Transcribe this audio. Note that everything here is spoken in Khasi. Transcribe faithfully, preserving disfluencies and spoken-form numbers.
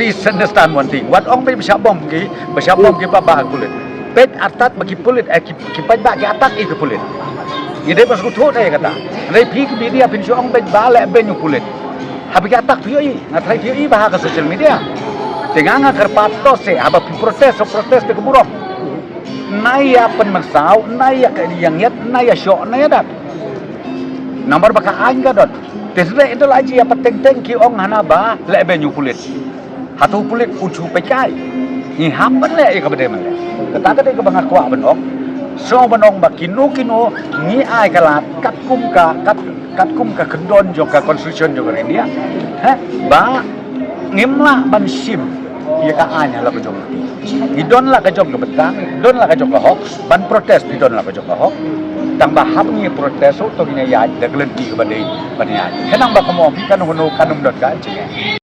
Misunderstand one thing. Wat ong ba shah bom ki, ba shah bom ki ba ba ha ki pulit. Peit artat ba ki pulit, eh, ki, ki peit ba ki attack ïa ki pulit. Ngi dei ba sngewthuh ïa kata. Hynrei phi ki media phin shu ong peit ba leh beiñ u pulit. Haba ki attack phi ïohi, nga tharai phi ïohi ba ha ka social media. Te nga nga kyrpad to se, haba phi protest, so protest te ka burom. Nai ïa pynmynsaw, nai ïa ka ïa ngiat, nai ïa shoh, nai ïa dat. Namar ba ka aiñ ka don. Te sdei ito la ji ïa pateng teng ki ong hana ba leh beiñ u pulit. Hato u pulit u chu peit kai. Ngi hap ban leh ïa ka ba dei ban leh. Kata ka dei kaba nga kwah ban ong. So ban ong ba kino kino ngi ai ka lad katkum ka kat katkum ka kyndon jong ka constitution jong ka India. He ba ngim lah ban shim ïa ka aiñ ha la ka jong ka. Ngi don la ka jong ka bynta, don la ka jong ka hok, ban protest ngi don la ka jong ka hok. Tang ba hap ngi protest u to ngi ïaid da ka lynti kaba dei ban ïaid. Khnang ba ka mo phi kan hunu kan um don ka jingeh.